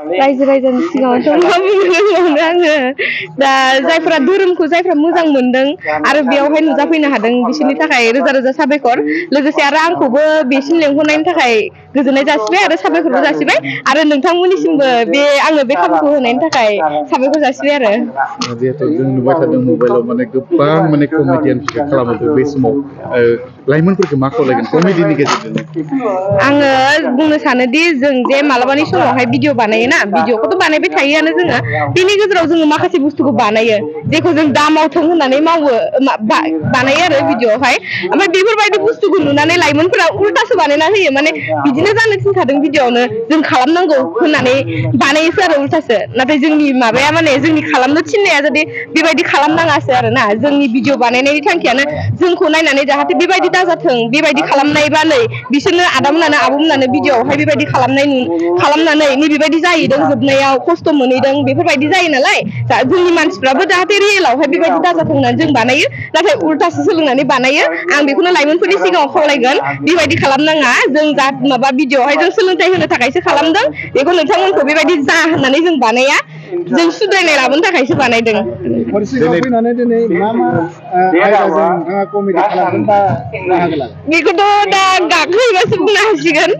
रायजो राजानि सिगाङावथ' मा बुंनो आङो दा जायफोरा धोरोमखौ जायफोरा मोजां मोनदों आरो बेयावहाय नुजाफैनो हादों बिसोरनि थाखाय रोजा रोजा साबायखर लोगोसे आरो आंखौबो बेसिम लेंहरनायनि थाखाय गोजोननाय जासिबाय आरो साबायखरबो जासिबाय आरो नोंथांमोननिसिमबो आंनो बे खाबुखौ होनायनि थाखाय साबायखर जासिबाय आरो जिहेतु जों नुबाय थादों मबाइलाव माने गोबां माने कमेडियानफोरखौ खालामो बे समाव लाइमोनफोरखौ मा खावलायगोन कमेडिनि गेजेरजों आङो बुंनो सानोदि जों जे मालाबानि समावहाय भिडिअ बानायोना भिडिअखौथ' बानायबाय थायोआनो जोङो बिनि गेजेराव जोङो माखासे बुस्थुखौ बानायो जेखौ जों दा मावथों होननानै मावो बानायो आरो भिडिअआवहाय ओमफ्राय बेफोरबायदि बुस्थुखौ नुनानै लाइमोनफोरा उल्टासो बानायना होयो माने बिदिनो जानो थिनखादों भिडिअआवनो जों खालामनांगौ होननानै बानायोसो आरो उल्टासो नाथाय जोंनि माबाया माने जोंनि खालामनो थिननाया जुदि बेबायदि खालामनाङासो आरोना जोंनि भिडिअ बानायनायनि थांखियानो जोंखौ नायनानै जाहाथे बेबायदि दाजाथों बेबायदि खालामनायबा नै बिसोरनो आदामोनानो आब'मोनानो भिडिअआवहाय बेबायदि खालामनानै बेबायदि जाहैदों जोबनायाव खस्थ' मोनहैदों बेफोरबायदि जायो नालाय जोंनि मानसिफ्राबो जाहाथे रियेलावहाय बेबायदि दाजाथों होननानै जों बानायो नाथाय उल्टासो सोलोंनानै बानायो आं बेखौनो लाइमोनफोरनि सिगाङाव खावलायगोन बेबायदि खालामनाङा जों जा माबा भिडिअआवहाय जों सोलोंथाइ होनो थाखायसो खालामदों बेखौ नोंथांमोनखौ बेबायदि जा होननानै जों बानाया जों सुद्रायनाय लाबोनो थाखायसो बानायदों फैनानै दिनै मा आयदाजों नोंथाङा कमेडि खालामगोन बा बाहागो लागोन बेखौथ' दा गाखोहैबासो बुंनो हासिगोन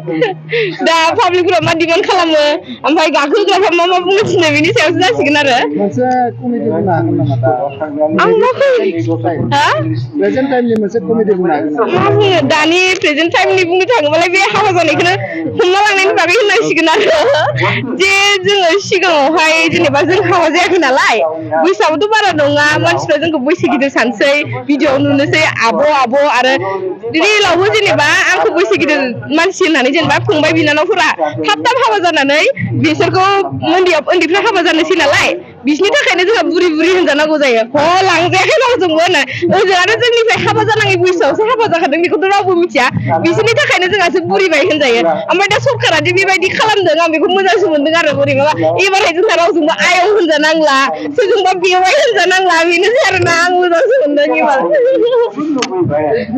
दा पाब्लिकफोरा मा डिमान्ड खालामो ओमफ्राय गाखोग्राफ्रा मा बुंनो थिनो बेनि सायावसो जासिगोन आरो मोनसे कमेडि बुंनो हागोन नामा दा आं मा प्रेजेन्ट टाइमनि मोनसे कमेडि बुंनो हागोन नामा मा बुङो दानि प्रेजेन्ट टाइमनि बुंनो थाङोबालाय बे हाबा जानायखौनो हमना लांनायनि बागै होननांसिगोन आरो जे जोङो सिगाङावहाय जेनेबा जों हाबा जायाखै नालाय बैसोआबोथ' बारा नङा मानसिफ्रा जोंखौ बैसो गिदिर सानसै भिडिअआव नुनोसै आब' आरो रियेलावबो जेनेबा आंखौ बैसो गिदिर मानसि होननानै जेनेबा फंबाय बिनानावफोरा थाब हाबा जानानै बिसोरखौ उन्दैफ्रा हाबा जानोसै नालाय बिसोरनि थाखायनो जोंहा बुरि होनजानांगौ जायो लांजायाखै रावजोंबो होनो ओजों आरो जोंनिफ्राय हाबा जानाङै बैसोआवसो हाबा जाखादों बेखौथ' रावबो मिथिया बिसोरनि थाखायनो जोंहासो बुरिबाय होनजायो ओमफ्राय दा सरकारा दि बेबायदि खालामदों आं बेखौ मोजांसो मोनदों आरो बोरैबाबा एबारहाय जोंहा रावजोंबो आयं होनजानांला सोरजोंबा बेवाइ होनजानांला बेनोसै आरोना आं मोजांसो मोनदों एबार